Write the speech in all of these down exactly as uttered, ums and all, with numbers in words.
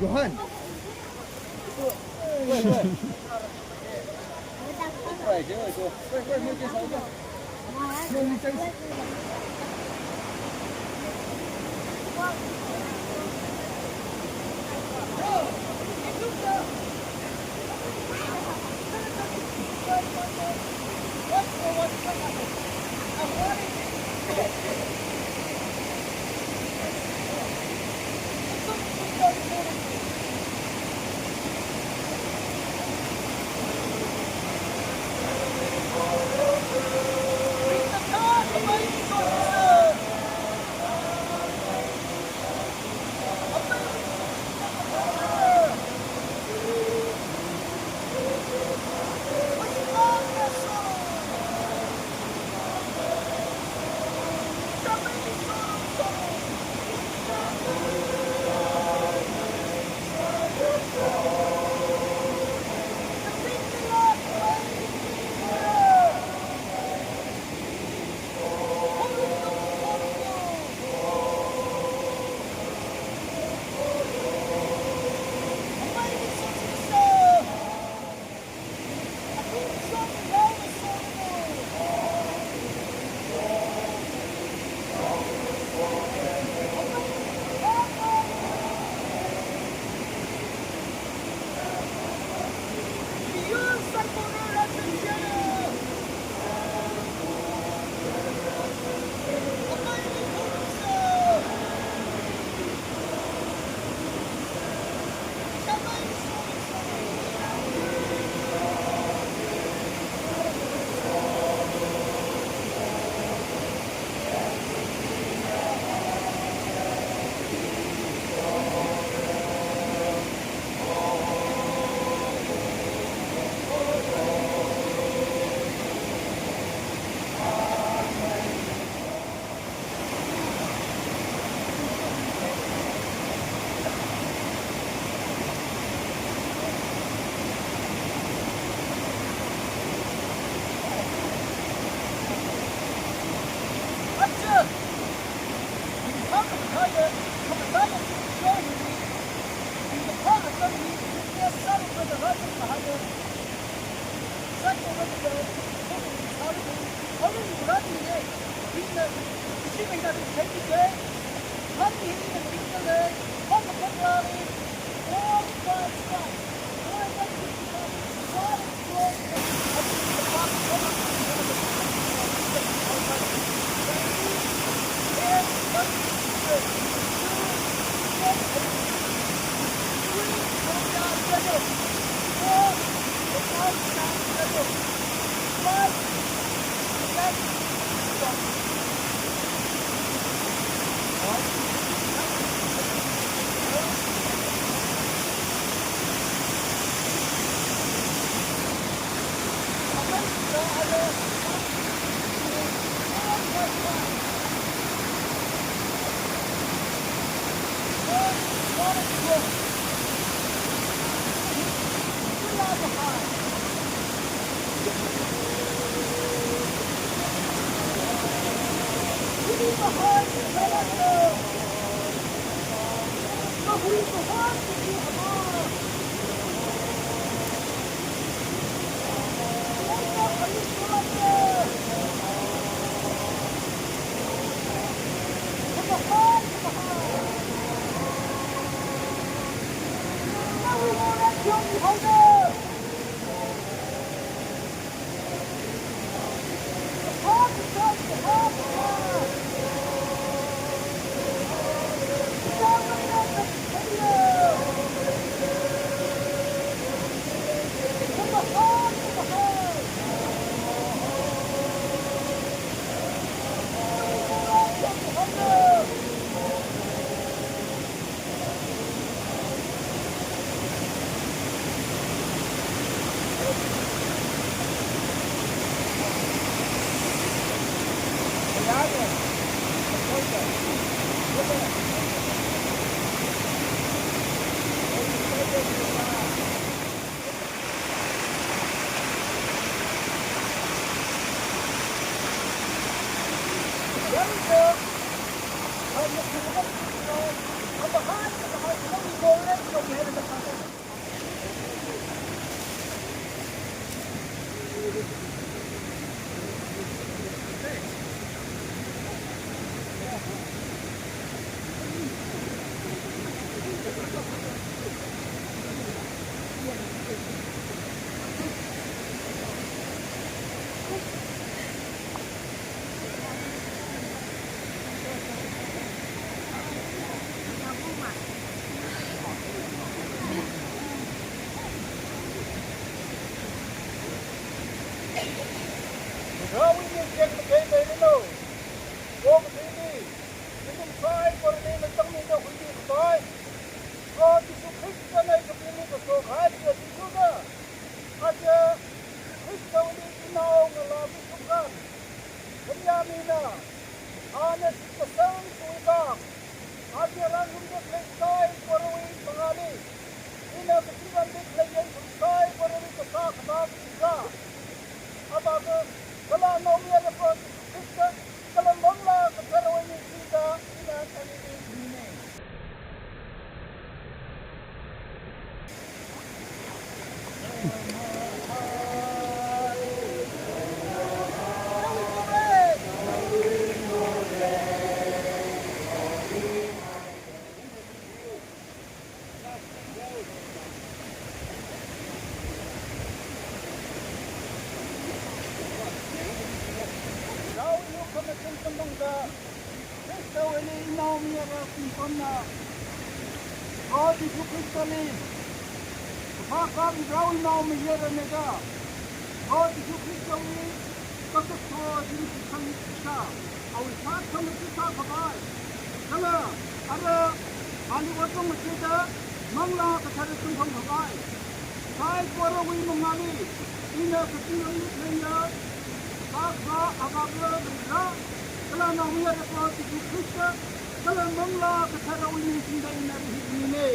Johan. Rawi ni kek makai bai rino. Wo kathili, ithum saikorali matangmida huimi kapai. Proho Jishu Khristana ithumli kaso kahai chi athishurda, aja Jishu Khristawuili inao ngalā mishungkhan, Beniamina, ana shitkasang chiwui vang, aja rāngarumda khalei saikorawui mangāli, ina kazingramli khalei ithum saikorawui kasā khavā kazingsa, Avāva kala Naomayara Proho Jishu Khrista, kala Manglā Katharawui ming singda ina tangni mine. Rawi lukhamashan samphangda, Khristawuili inaomayara kumpamna, Proho Jishu Khristali, Kaphā Rawi naomayarana da, Proho Jishu Khristawui kakasā chi shitsang sā, awui sākhangatha sākhavai, kala ara Valley Vāzong athishurda Manglā Kathara samphang khavai, saikorawui mangāli, ina kazingramli khaleiya kasā khavā Avāva Varivara, kala Naomayara Proho Jishu Khrista, kala Manglā Katharawui ming singda ina hi mine.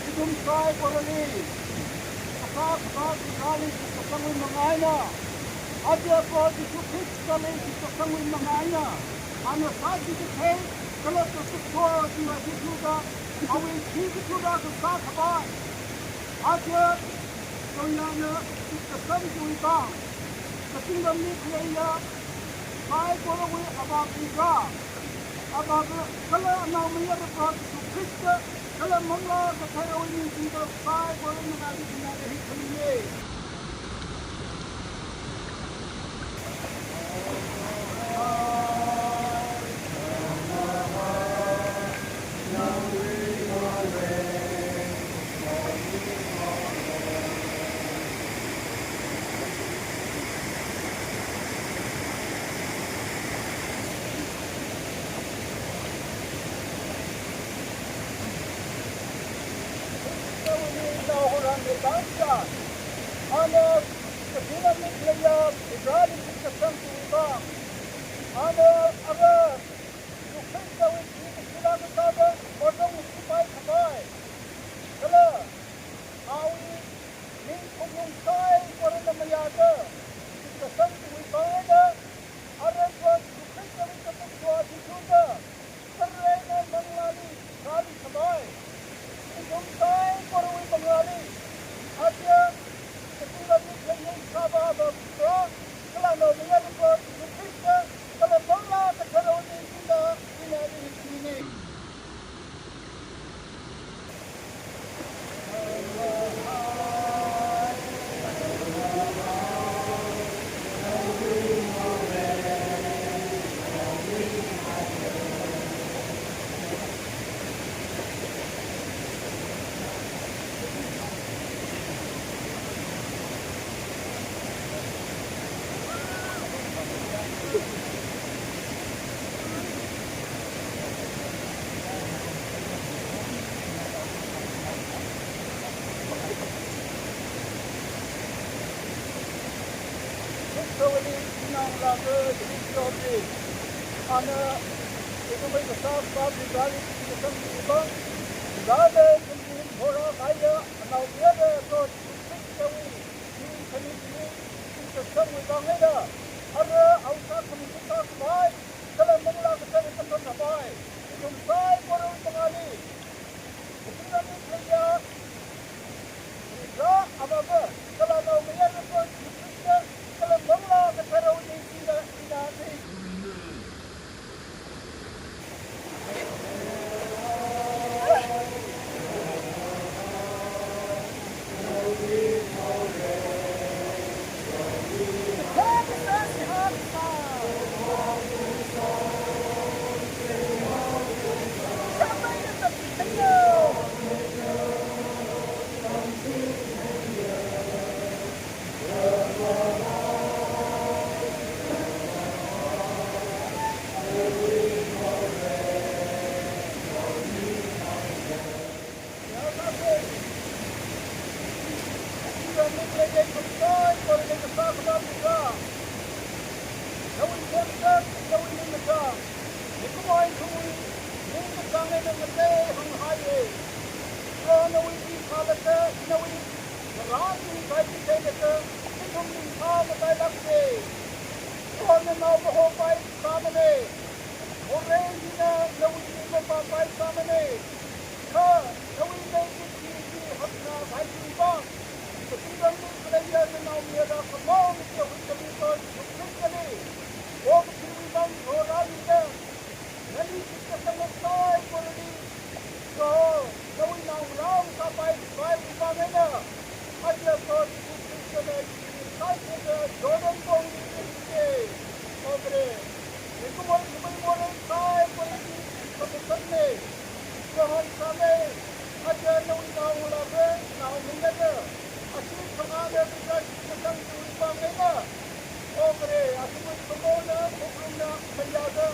Ithum saikorali, kasā khavā Vareli shitkasangwui mangā eina, aja Proho Jishu Khristali shitkasangwui mangā eina, ana sāki kathei, kala kasā khavā chi athishurda, awui chi kathura kasā khavai, aja Proho Varena shitkasang chiwui vang, kazingramli khaleiya saikorawui Avāva Varivara, Avāva kala Naomayara Proho Jishu Khrista, kala Manglā Katharawui ming singda saikorawui mangāli ina hi khaleiye. Ana kazingramli khaleiya Vareli shitkasang chiwui vang, ana ara Jishu Khristawui chi kathura kasāda vāzong shipai khavai, kala awui ningkhongnung saikorana mayāda shitkasang chiwui vang eina, ara Proho Jishu Khristawui kakasā athishurda, Varena Manglāli sāli khavai, ithum saikorawui mangāli, aja kazingramli khaleiya kasā khavā Avāva Varivara, kala Naomayara Proho Jishu Khrista, kala Manglā Katharawui Inang rāka, Kristo hi. Ana, ithumwui kasā Proho Vareli kasang chiwui vang, Vareli ithumli horahaiya, anaomayara Proho Jishu Khristawui, ning khani chili, ithum kasangwui vang eina, ara, aosa khami kasā khavai, kala Manglā Kathara kasā khavai, ithum saikorali, Kazingramli khaleiya, Varivara Avāva, kala Naomayara Proho Jishu Khrista, kala Manglā Katharawui ningchingna ina ni. Kha nawui leikashi hi hakna khavai chiwui vang, Kazingramli khaleiya nanaomayara khamong chi huikhami Proho Jishu Khristali, okathuiwui vang thorāmida, nali shitkasanga saikorali, Proho, nawui naongarā sāpai khavaiwui vang eina, aja Proho Jishu Khristana ithumli saikorali Jordan pongli ringke. Okathui, mikumowui morei saikorali, khamashanne. Proho Ishāvā, aja nawui naongalāva, naomayara, ashi phangāda Varivara shitkasang chiwui vang eina, okathui, athumwui phaninga, phaninga, khayaga,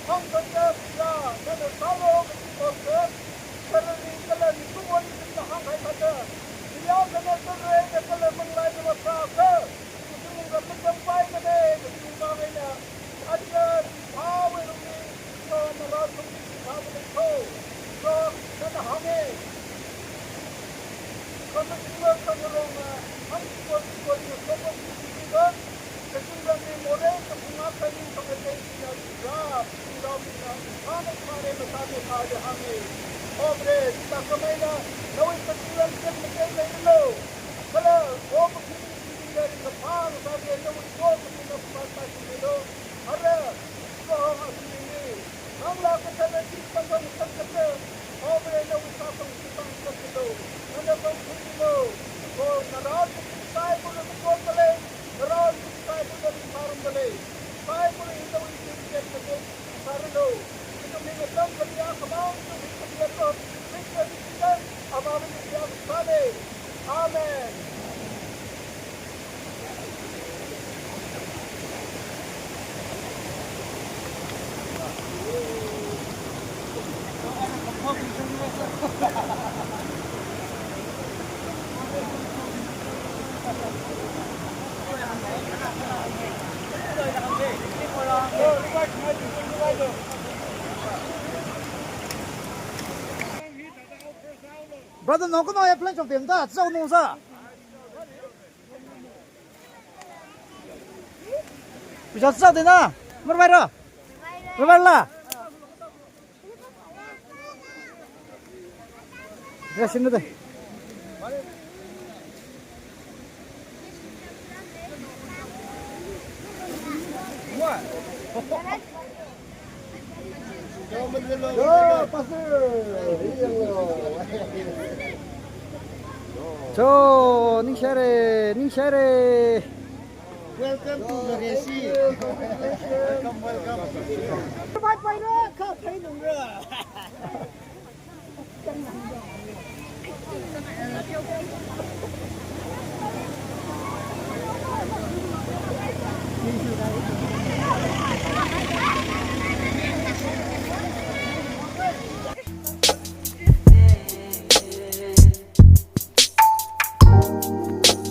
hāngkhangaga, Varivara, nana sālu kaji okathui, Vareli kala mikumoli ithumna hāngkahai thāda, Varivarana Varena kala Manglā Avāvana sāka, ithumwui ramkachangpaimana, kajiwui vang eina, aja, Proho Vareli, Proho nara ithumli sākhavai thāda, Proho nana hānge. Khamashunga khangaronga, hāngkakoi koi na sokon sisi khuiga, Kazingramli morei kaphunga khaning khangatei sina ra, Kazingramli na, hāngna sāre masāre sāre hānge. Okathui, sākhamei na, nawui Kazingram chān makai leiranu. Kala, okathuili ithumli ringkaphā masāre nawui sokhami na kupā sāshilu. Ara, Proho athumli, Manglā Kathara chi pangkang sākata, Proho Varena nawui sākhangatei pangkang sālu, nana pangkhuilu, Proho nara ithum saikorali kachot khalei, nara ithum saikorali tharum khalei, saikora hi nawui tingkhet kachot sāranu, ithumli ngatangkhami akhamang ithumli khuikhamiya Proho Jishu Khristawui mingli, Avāvali khuikhami sāne. Amen. Brother, nong kano ya plan chong pem ta, chao nong sa. Pisa chao de na, mar bai ro. Mar bai la. Ya, sini de. Cho, ningshare, ningshare. Welcome to Maresi. Welcome, welcome. Bye bye ra, ka thai nung ra.